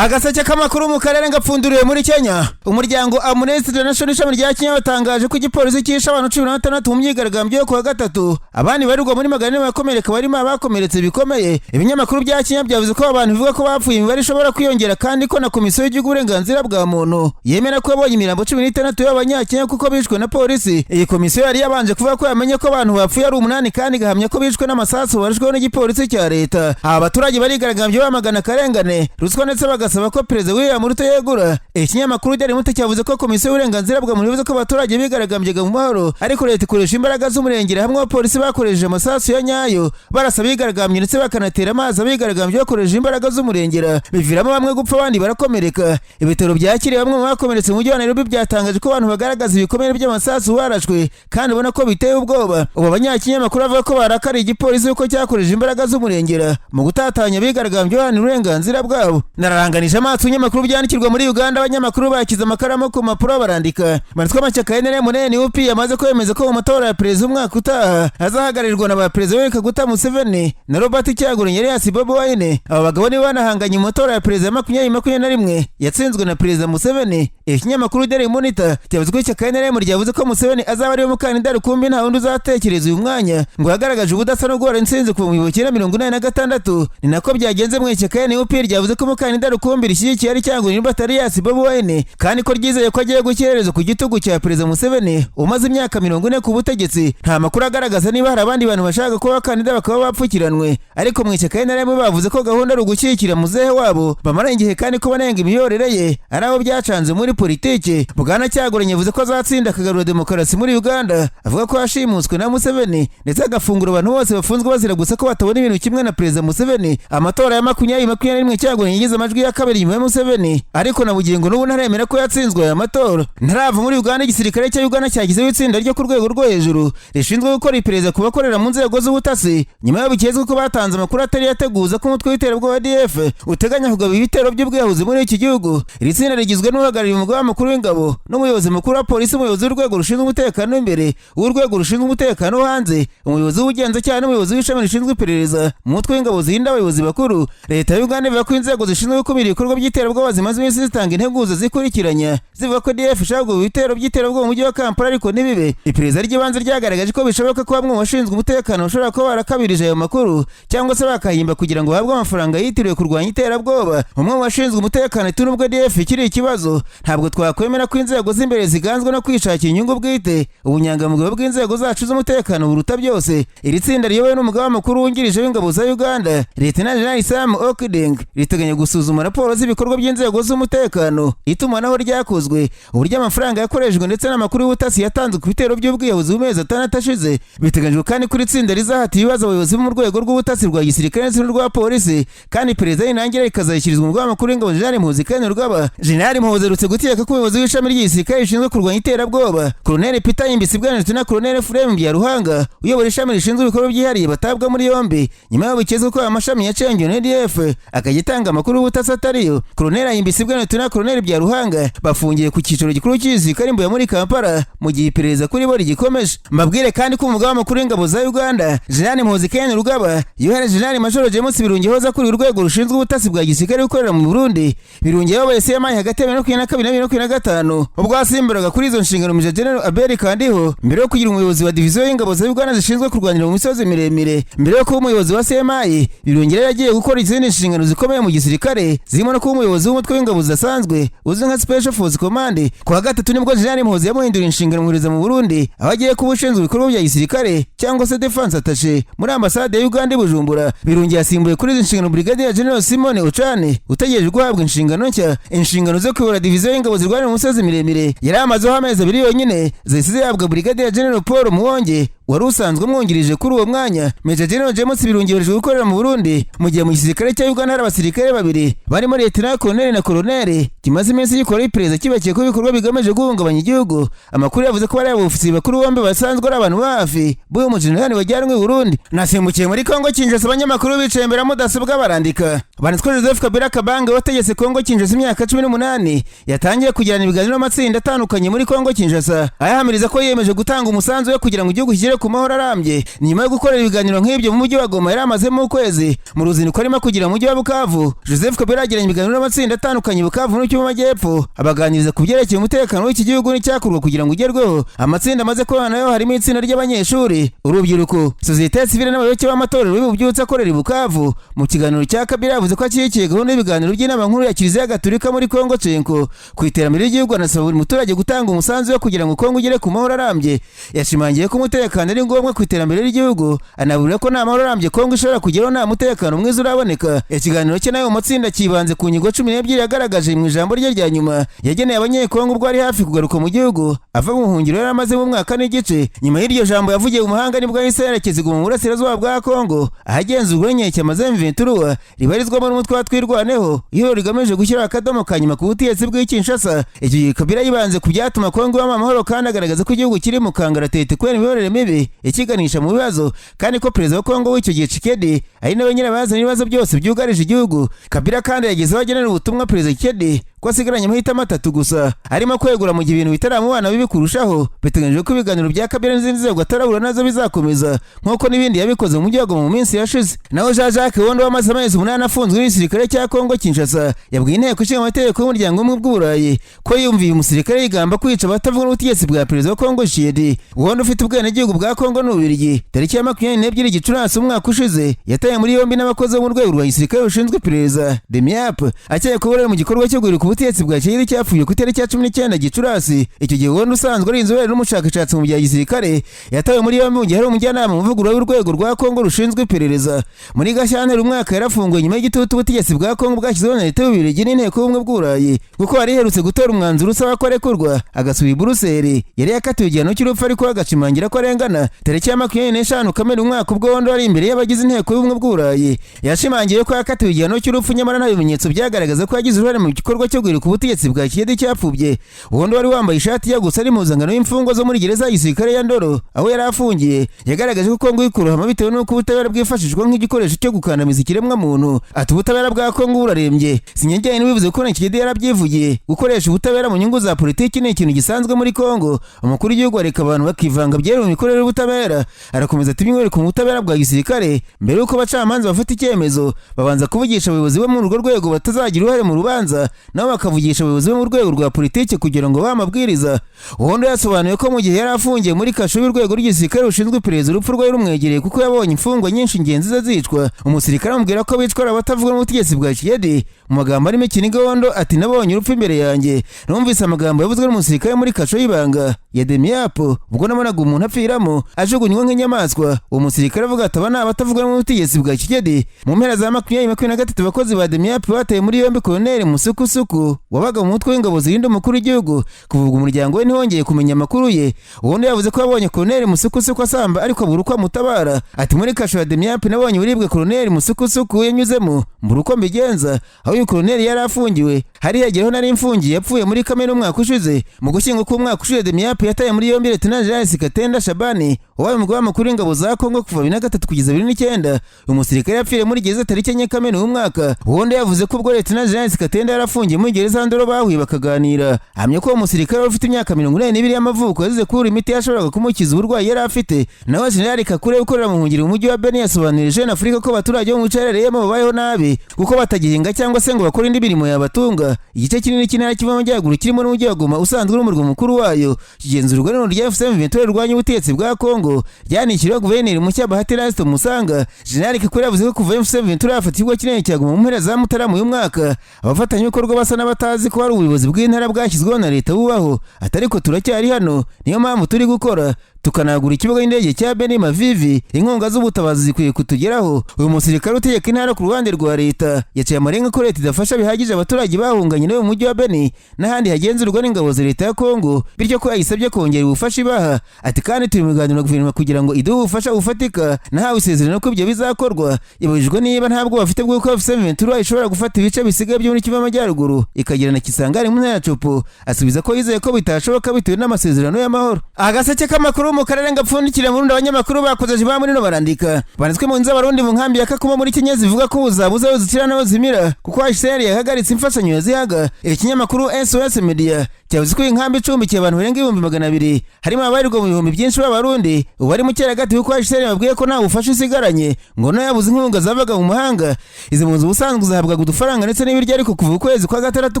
Agaseke k'amakuru mu karere ngapfunduriwe muri Kenya. Umuryango Amnesty International ishami rya Kenya watangaje ko igipolisi cyishe abantu 16 mu myigaragambyo yo kuwa gatatu, abandi barirwa muri 400 bakomereka, barimo abakomeretse bikomeye. Ibinyamakuru bya Kenya byavuze ko abantu bivuga ko bapfuye imibare ishobora kwiyongera, kandi ko na Komisiyo y'Igihugu uburenganzira bwa muntu yemera ko yabonye imirambo 16 y'Abanyakenya kuko bishwe na polisi. Iyi komisiyo yari yabanje kuvuga ko yamenye ko abantu bapfuye ari umunani, kandi igahamya ko bishwe n'amasasu barashweho n'igipolisi cya leta. Aba baturage barigaragambye bamagana akarengane, ruswa, ndetse bagasaba ko Perezida William Ruto yegura. Ikinyamakuru Daily Monitor cyavuze ko Komisiyo y'uburenganzira bwa muntu yavuze ko abaturage bigaragambyaga mu mahoro, ariko leta ikoresha imbaraga z'umurengera, hamwe abapolisi bakoresheje amasasu ya nyayo barasa abigaragambye, ndetse bakanatera amazi abigaragambye bakoresheje imbaraga z'umurengera, biviramo bamwe gupfa, abandi barakomereka. Ibitaro byakiriye bamwe mu bakomeretse mu mujyi wa Nairobi byatangaje ko abantu bagaragaza ibikomere by'amasasu barashwe, kandi ubona ko biteye ubwoba. Ubu abanyakinyamakuru bavuga ko barakariye igipolisi kuko cyakoresheje imbaraga z'umurengera mu gutatanya abigaragambye baharanira uburenganzira bwabo. Nararanganije amaso ibinyamakuru byandikirwa muri Uganda. Abanyamakuru bakize amakaramu ku mpapuro barandika, banditswe amashyaka ya NRM na NUP yamaze kwemeza ko mu matora ya perezida umwaka utaha azahagararirwa na ba perezida Yoweri Kaguta Museveni na Robert Kyagulanyi alias Bobi Wine. Aba bagabo nibo banahanganye mu matora ya perezida 2021 yatsinzwe na Perezida Museveni. Ikinyamakuru Daily Monitor cyavuze ko ishyaka NRM ryavuze ko Museveni azaba ariwe mukandida rukumbi, nta wundi uzatekereza uyu mwanya. Ngo yagaragaje ubudasa no guhora intsinzi kuva mu 1986. Ni nako byagenze mu ishyaka NUP, ryavuze ko umukandida rukumbi rishyigikiye ari Kyagulanyi Robert alias Bobi Wine, kandi ko ryizeye ko agiye gushyira ku gitugu cya Perezida Museveni umaze imyaka 40 ku butegetsi. Nta makuru agaragaza niba hari abandi bantu bashaka kuba abakandida bakaba bapfukiranwe, ariko mu ishyaka NRM bavuze ko gahunda ari ugushyigikira muzehe wabo bamaranye igihe, kandi ko banenga imiyoborere ye ari abo byacanze muri politiki. Bwana Kyagulanyi yavuze ko azatsinda akagarura demokarasi muri Uganda. Avuga ko yashimuswe na Museveni, ndetse agafungura abantu bose bafunzwe bazira gusa ko batabona ibintu kimwe na Perezida Museveni. Amatora ya 2021, Kyagulanyi yagize amajwi ya kabiri nyuma ya Museveni, ariko na bugingo n'ubu ntaremera ko yatsinzwe aya matora. Ntarava muri Uganda, igisirikare cya Uganda cyagizeho itsinda ryo ku rwego rwo hejuru rishinzwe gukora iperereza ku bakorera mu nzego z'ubutasi, nyuma y'aho biketswe ko batanze amakuru atari yateguza ko umutwe w'iterabwoba ADF uteganya kugaba ibitero by'ubwiyahuzi muri iki gihugu. Iri tsinda rigizwe n'uhagarariye umugaba mukuru w'ingabo, n'umuyobozi mukuru wa polisi, umuyobozi w'urwego rushinzwe umutekano w'imbere, w'urwego rushinzwe umutekano wo hanze, umuyobozi w'ubugenzacyaha n'umuyobozi w'ishami rishinzwe iperereza mu mutwe w'ingabo zirinda abayobozi bakuru. Leta ya Uganda ivuga ko inzego zishinzwe gukumira ibikorwa by'iterabwoba zimaze iminsi zitanga integuza zikurikiranya, zivuga ko ADF ishaka kugaba ibitero by'iterabwoba mu mujyi wa Kampala, ariko ntibibe. Iperereza ry'ibanze ryagaragaje ko bishoboka ko bamwe mu bashinzwe umutekano bashobora kuba barakabirije ayo makuru, cyangwa se bakahimba kugira ngo bahabwe amafaranga yitiriwe kurwanya iterabwoba. Umwe mu bashinzwe umutekano ati: "Nubwo ADF ikiri ikibazo, ntabwo twakwemera ko inzego z'imbere ziganzwe no kwishakira inyungu bwite. Ubunyangamugayo bw'inzego zacu z'umutekano buruta byose." Iri tsinda riyobowe n'umugaba mukuru wungirije w'ingabo za Uganda, Lieutenant General Sam Okiding, riteganya gusuzuma raporo z'ibikorwa by'inzego z'umutekano, itumanaho ryakozwe, uburyo amafaranga yakoreshejwe, ndetse n'amakuru y'ubutasi yatanzwe ku bitero by'ubwiyahuzi mu mezi 6 ashize. Biteganyijwe kandi kuri itsinda rizahata ibibazo abayobozi bo mu rwego rw'ubutasi rwa gisirikare ndetse n'urwa polisi, kandi perezida y'intangira rikazashyikirizwa umugaba mukuru w'ingabo, Jenerali Muhoozi Kainerugaba. Jenerali Muhoozi aherutse gutegeka ko umuyobozi w'ishami ry'igisirikare rishinzwe kurwanya iterabwoba, Koloneli Peter Ahimbisibwe, na Koloneli Ephraim Byaruhanga uyobora ishami rishinzwe ibikorwa byihariye batabwa muri yombi, nyuma y'aho biketswe ko aya mashami yacengewe na ADF akajya atanga amakuru y'ubutasi atariyo. Koloneli Ahimbisibwe na Koloneli Byaruhanga bafungiye ku cyicaro gikuru cy'igisirikare Mbuya muri Kampala, mu gihe iperereza kuri bo rigikomeje. Mbabwire kandi ko umugaba mukuru w'ingabo za Uganda, Jenerali Muhoozi Kainerugaba, yohereje Jenerali Majoro James Birungi hoza akuriye urwego rushinzwe ubutasi bwa gisirikare gukorera mu Burundi. Birungi yabaye CMI hagati ya 2022 na 2025, ubwo yasimburaga kuri izo nshingano Major General Abel Kandiho. Mbere yo kugira umuyobozi wa diviziyo y'ingabo za Uganda zishinzwe kurwanira mu misozi miremire, mbere yo kuba umuyobozi wa CMI, Birungi yari yagiye gukora izindi nshingano zikomeye mu gisirikare, zirimo no kuba umuyobozi w'umutwe w'ingabo zidasanzwe uzwi nka Special Force Command. Ku wa gatatu nibwo Jenerali Muhoozi yamuhindura inshingano, amwohereza mu Burundi, aho agiye kuba ushinzwe ibikorwa bya gisirikare cyangwa se defense attaché muri ambasade ya Uganda i Bujumbura. Birungi yasimbuye kuri izi nshingano Brigadier General Simon Ocane utegereje guhabwa inshingano nshya. Inshingano zo kuyobora diviziyo y'ingabo zirwanira mu misozi miremire yari amazeho amezi 2 yonyine, zahise zihabwa Brigadier General Paul Muwonge wari usanzwe umwungirije kuri uwo mwanya. Major General James Birungi yoherejwe gukorera mu Burundi mu gihe mu gisirikare cya Uganda hari abasirikare babiri barimo Lieutenant Colonel na Colonel. Kimaze iminsi gikora iperereza kibakiye ko ibikorwa bigamije guhungabanya igihugu. Amakuru yavuze ko bariya bofisiye bakuru bombi basanzwe ari abantu ba hafi b'uyu mujenerali wajyanwe i Burundi. Nasimbukiye muri Kongo Kinshasa, abanyamakuru bicaye imbere ya mudasobwa barandika. Banditswe Joseph Kabila Kabange wategetse Kongo Kinshasa imyaka 18 yatangiye kugirana ibiganiro n'amatsinda atandukanye muri Kongo Kinshasa, ayahamiriza ko yiyemeje gutanga umusanzu we kugira ngo igihugu kigere ku mahoro arambye. Nyuma yo gukorera ibiganiro nk'ibyo mu mujyi wa Goma yari amazemo ukwezi, mu ruzinduko arimo kugira mu mujyi wa Bukavu, Joseph Kabila yagiranye ibiganiro n'amatsinda atandukanye i Bukavu no mu Majyepfo, abaganiriza ku byerekeye umutekano w'iki gihugu n'icyakorwa kugira ngo ugerweho. Amatsinda amaze kubana nayo harimo itsinda ry'abanyeshuri, urubyiruko, sosiyete sivile n'abayoboke b'amatorero y'ububyutse akorera i Bukavu. Mu kiganiro cya Kabila yavuze ko ashyigikiye gahunda y'ibiganiro by'inama nkuru ya Kiliziya Gatolika muri Kongo CENCO ku iterambere ry'igihugu, anasaba buri muturage gutanga umusanzu we kugira ngo Kongo igere ku mahoro arambye. Yashimangiye ko umutekano ari ngombwa ku iterambere ry'igihugu, anaburira ko nta mahoro arambye Kongo ishobora kugeraho nta mutekano mwiza uraboneka. Ikiganiro cye n'ayo matsinda kibanze ku ngingo 12 yagaragaje mu ijambo rye rya nyuma yageneye Abanyekongo ubwo ari hafi kugaruka mu gihugu ava mu buhungiro yari amazemo umwaka n'igice. Nyuma y'iryo jambo yavugiye mu mahanga, nibwo yahise yerekeza mu burasirazuba bwa Kongo ahagenzurwa n'inyeshyamba za M23 ribarizwamo n'umutwe wa Twirwaneho, ihuriro rigamije gushyiraho akadomo ka nyuma ku butegetsi bw'i Kinshasa. Icyo gihe Kabila yibanze ku byatuma Kongo ibamo amahoro, kandi agaragaza ko igihugu kiri mu kangaratete kubera imiyoborere mibi ikiganisha mu bibazo, kandi ko perezida wa Kongo w'icyo gihe Tshisekedi ari nawe nyirabayazana ibibazo byose byugarije igihugu. Kabila kandi yagezeho agenera ubutumwa perezida Tshisekedi ko asigaranye amahitamo atatu gusa, arimo kwegura mu gihe ibintu bitaramubana bibi kurushaho. Biteganyijwe ko ibiganiro bya Kabila n'izindi nzego atarahura nazo bizakomeza nk'uko n'ibindi yabikoze mu mujyi wa Goma mu minsi yashize. Naho Jean Jacques Wondo wamaze amezi 8 afunzwe n'igisirikare cya Kongo Kinshasa yabwiye inteko ishinga amategeko y'umuryango w'ubumwe bw'Uburayi ko yumviye umusirikare yigamba kwica abatavuga n'ubutegetsi bwa perezida wa Kongo Tshisekedi. Wondo ufite ubwenegihugu bwa Kongo n'Ububiligi, tariki ya 22 Gicurasi umwaka ushize yataye muri yombi n'abakozi bo mu rwego rwa gisirikare rushinzwe iperereza DEMIAP, akekwaho uruhare mu gikorwa cyo guhirika ubutegetsi bwa Tshisekedi cyapfuye ku itariki ya 19 Gicurasi. Icyo gihe Wondo usanzwe ari inzobere n'umushakashatsi mu bya gisirikare yatawe muri yombi mu gihe ari umujyanama mu mavugurura y'urwego rwa Kongo rushinzwe iperereza. Muri Gashyantare umwaka yarafunguwe nyuma y'igitutu ubutegetsi bwa Kongo bwashyizweho na leta y'Ububiligi n'inteko y'ubumwe bw'Uburayi, kuko yari iherutse gutora umwanzuro usaba ko arekurwa agasubira i Buruseli. Yari yakatiwe igihano cy'urupfu, ariko agashimangira ko arengana. Tariki ya 25 Kamena umwaka ubwo Wondo ari imbere y'abagize inteko y'ubumwe bw'Uburayi, yashimangiye ko yakatiwe igihano cy'urupfu nyamara nta bimenyetso byagaragaza ko yagize uruhare mu gikorwa cyo guhirika ubutegetsi bwa Tshisekedi cyapfubye. Wondo wari wambaye ishati ijya gusa ari impuzankano y'imfungwa zo muri gereza ya gisirikare ya Ndolo aho yari afungiye, yagaragaje ko Kongo iri kurohama bitewe n'uko ubutabera bwifashishwa nk'igikoresho cyo gukandamiza ikiremwamuntu. Ati: "Ubutabera bwa Kongo burarembye. Sinjye ntibivuze ko na Tshisekedi yarabyivugiye. Gukoresha ubutabera mu nyungu za politiki ni ikintu gisanzwe muri Kongo. Umukuru w'igihugu areka abantu bakivanga byeruye mu mikorere y'ubutabera." Arakomeza ati: "By'umwihariko mu butabera bwa gisirikare, mbere y'uko abacamanza bafata icyemezo babanza kuvugisha abayobozi bo muri urwo rwego batazagira uruhare mu rubanza, nabo bakavugisha abayobozi bo mu rwego rwa politiki kugira ngo bahe amabwiriza." Wondo yasobanuye ko mu gihe yari afungiye muri kasho y'urwego rw'igisirikare rushinzwe iperereza, urupfu rwari rumwegereye kuko yabonye imfungwa nyinshi ngenzi ze zicwa, umusirikare amubwira ko bicwa ari abatavuga n'ubutegetsi bwa Tshisekedi. Mu magambo arimo ikiniga, Wondo ati: "Nabonye urupfu imbere yanjye. Numvise amagambo yavuzwe n'umusirikare muri kasho y'ibanga ya DEMIAP. Ubwo nabonaga umuntu apfiramo ajugunywa nk'inyamaswa, uwo musirikare avuga ati: 'Aba ni abatavuga n'ubutegetsi bwa Tshisekedi.'" Mu mpera za 2023 abakozi ba DEMIAP bataye muri yombi Koloneli Musukusuku wabaga mu mutwe w'ingabo zirinda umukuru w'igihugu. Kuva ubwo umuryango we ntiwongeye kumenya amakuru ye. Ubundi yavuze ko yabonye Koloneli Musukusuku asamba ariko abura uko amutabara. Ati: "Muri kasho ya DEMIAP nabonye uburibwe Koloneli Musukusuku yanyuzemo, mbura uko mbigenza. Aho uyu koloneli yari afungiwe hari hegereho nari mfungiye. Yapfuye muri Kamena umwaka ushize." Mu gushyingo k'umwaka ushize DEMIAP yataye muri yombi Lieutenant General Sikatenda Shabani wabaye umugaba mukuru w'ingabo za Kongo kuva 2003 kugeza 2009. Uyu musirikare yapfiriye muri gereza tariki 4 Kamena uyu mwaka. Ubundi yavuze ko ubwo Lieutenant General Sikatenda yarafungiye muri gereza Ndolo bahuye bakaganira, ahamya ko uwo musirikare wari ufite imyaka 82 y'amavuko yazize kubura imiti yashoboraga kumukiza uburwayi yari afite. Nawe General Kakure ukorera mu buhungiro mu mujyi wa Beni yasobanurije Jeune Afrique ko abaturage bo mu bice aherereyemo babayeho nabi kuko batagihinga cyangwa se ngo bakore indi mirimo yabatunga. Igice kinini cy'intara Kivu Amajyaruguru kirimo n'umujyi wa Goma usanzwe uri umurwa mukuru wayo kigenzurwa n'ihuriro rya AFC M23 rirwanya ubutegetsi bwa Kongo ryanishyiriweho guverineri mushya Bahati Erasto Musanga. General Kakure yavuze ko kuva AFC M23 yafata ikigo kinini cya Goma mu mpera za Mutarama uyu mwaka, abafatanyabikorwa basa n'abatazi ko hari ubuyobozi bw'intara bwashyizweho na leta bubaho. Ati: "Ariko turacyari hano, niyo mpamvu turi gukora, Tukanagura ikibuga cy'indege cya Beni Mavivi. Inkunga z'ubutabazi zikwiye kutugeraho. Uyu musirikare utegeka intara ku ruhande rwa leta yaciye amarenga ko leta idafasha bihagije abaturage bahunganye nawe mu mujyi wa Beni n'ahandi hagenzurwa n'ingabo za leta ya Kongo, bityo ko yayisabye kongera ubufasha ibaha. Ati: "Kandi turi mu biganiro na guverinoma kugira ngo iduhe ubufasha bufatika. Nahawe isezerano ko ibyo bizakorwa." Yabajijwe niba ntabwo bafite bw'uko AFC M23 ishobora gufata ibice bisigaye byo muri Kivu y'Amajyaruguru ikagera na Kisangani mu ntara ya Tshopo, asubiza ko yizeye ko bitashoboka bitewe n'amasezerano y'amahoro. Agaseke k'amakuru mu karere ngapfundikire mu Rundi. Abanyamakuru bakoze ba muri no barandika banditswe mu nzu Abarundi mu nkambi ya Kakuma muri Kenya zivuga ko uzabuze aho zikira n'aho zimira kuko HCR yahagaritse imfashanyo yazihaga. Ikinyamakuru SOS Media cyavuze ko iyi nkambi icumbikiye abantu barenga 200,000, harimo abarirwa mu bihumbi byinshi b'Abarundi ubu bari mu cyeragati, kuko HCR yababwiye ko nta bufasha isigaranye, ngo no yabuze inkunga zavaga mu mahanga. Izi mpunzi ubusanzwe zahabwaga udufaranga ndetse n'ibiryo, ariko kuva ukwezi kwa gatandatu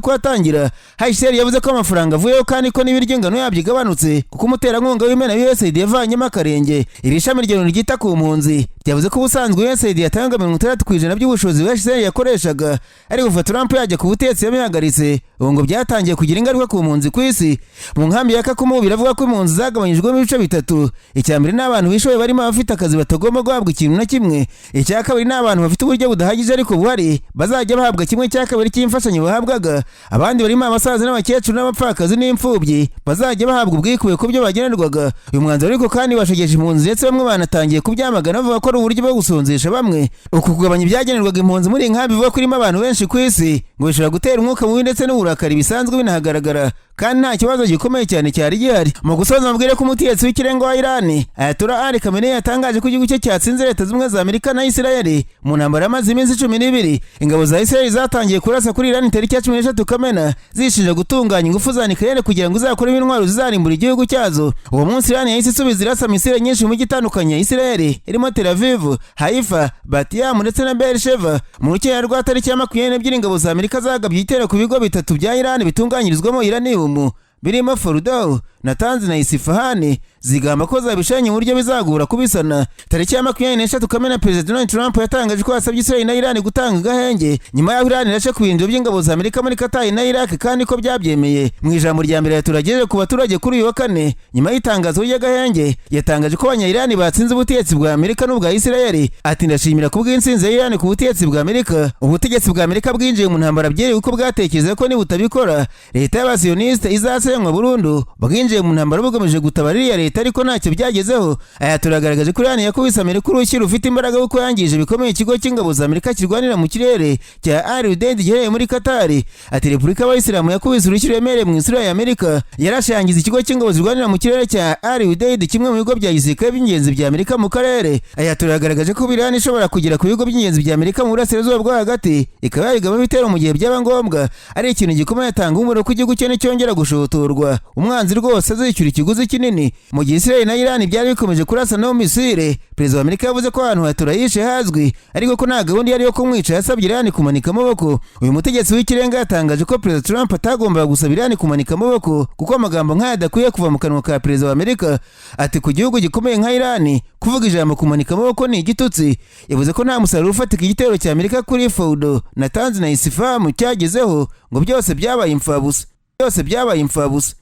kwatangira, HCR yavuze ko amafaranga avuyeho kandi ko n'ibiryo ingano yabyo igabanutse, kuko umuterankunga w'imena USAID yavanyemo akarenge. Iri shami rya Loni ryita ku mpunzi ryavuze ko ubusanzwe USAID yatanga 60% by'ubushobozi HCR yakoreshaga, ariko kuva Trump yajya ku butegetsi yabihagaritse. Ubu ngo byatangiye kugira ingaruka ku mpunzi ku isi. Mu nkambi ya Kakuma biravuga ko impunzi zagabanyijwemo ibice bitatu. Icya mbere ni abantu bishoboye, barimo abafite akazi, batagomba guhabwa ikintu na kimwe. Icya kabiri ni abantu bafite uburyo budahagije ariko buhari, bazajya bahabwa kimwe cya kabiri cy'imfashanyo bahabwaga. Abandi barimo abasaza n'abakecuru n'abapfakazi n'imfubyi, bazajya bahabwa ubwikube ku byo bagenerwaga. Uyu mwanzuro ariko kandi washegeje impunzi, ndetse bamwe banatangiye kubyamagana bavuga ko ari uburyo bwo gusonzesha bamwe. Uku kugabanya ibyagenerwaga impunzi muri iyi nkambi ivuga ko irimo abantu benshi ku isi ngo bishobora gutera umwuka mubi ndetse n'uburakari bisanzwe binahagaragara, kandi nta kibazo gikomeye cyane cyari gihari. Mu gusoza, mubwire ko umutegetsi w'ikirenga wa Irani, Ayatollah Ali Khamenei, yatangaje ko igihugu cye cyatsinze Leta Zunze Ubumwe za Amerika na Isirayeli mu ntambara yamaze iminsi 12. Ingabo za Isirayeli zatangiye kurasa kuri Irani tariki ya 13 Kamena, zishinja gutunganya ingufu za nucléaire kugira ngo izakoremo intwaro zizarimbura igihugu cyazo. Uwo munsi Irani yahise isubiza irasa misile nyinshi mu mijyi itandukanye ya Isirayeli, irimo Tel Aviv, Haifa, Bat Yam ndetse na Beersheba. Mu rukera rwa tariki ya 22, ingabo za Amerika zagabye igitero ku bigo bitatu bya Irani bitunganyirizwamo uranium, birimo Fordow, Natanz na Isfahani, zigamba ko zabishanye mu buryo bizagura kubisana. Tariki ya 23 Kamena, Perezida Donald Trump yatangaje ko yasabye Israel na Iran gutanga agahenge nyuma y'aho Iran irashe ku birindiro by'ingabo za Amerika muri Qatar na Iraq, kandi ko byabyemeye. Mu ijambo rya mbere yaturagejeje ku baturage kuri uyu wa kane nyuma y'itangazo ry'agahenge, yatangaje ko Abanya-Iran batsinze ubutegetsi bwa Amerika n'ubwa Israel. Ati: "Ndashimira kubw'intsinzi ya Iran ku butegetsi bwa Amerika. Ubutegetsi bwa Amerika bwinjiye mu ntambara byeruye ko bwatekereza ko nibutabikora leta y'Abasiyoniste izasenywa burundu. Bwinjiye mu ntambara bugamije gutabara iriya leta, ariko ntacyo byagezeho." Aya turagaragaje ko Iran yakubise Amerika urushyi rufite imbaraga, kuko yangije bikomeye ikigo cy'ingabo za Amerika kirwanira mu kirere cya Al Udeid giherereye muri Qatar. Ati: "Repubulika y'Abayisilamu yakubise urushyi ruremereye mu isura ya Amerika. Yarashe yangiza ikigo cy'ingabo zirwanira mu kirere cya Al Udeid, kimwe mu bigo bya gisirikare by'ingenzi bya Amerika mu karere." Aya turagaragaje ko Iran ishobora kugera ku bigo by'ingenzi bya Amerika mu burasirazuba bwo hagati, ikaba yabigabamo ibitero mu gihe byaba ngombwa. Ari ikintu gikomeye, atanga umuriro ko igihugu cye nicyongera gushotorwa, umwanzi rwose azishyura ikiguzi kinini. Mu gihe Israel na Iran byari bikomeje kurasa no misile, perezida wa Amerika yavuze ko ahantu Ayatollah yishe hazwi, ariko ko nta gahunda yari yo kumwica. Yasabye Iran kumanika amaboko. Uyu mutegetsi w'ikirenga yatangaje ko Perezida Trump atagombaga gusaba Iran kumanika amaboko, kuko amagambo nk'aya adakwiye kuva mu kanwa ka perezida wa Amerika. Ati: "Ku gihugu gikomeye nka Iran, kuvuga ijambo kumanika amaboko ni igitutsi." Yavuze ko nta musaruro ufatika igitero cya Amerika kuri Fordo, Natanz na Isfahan cyagezeho, ngo byose byabaye imfabusa, byose byabaye imfabusa.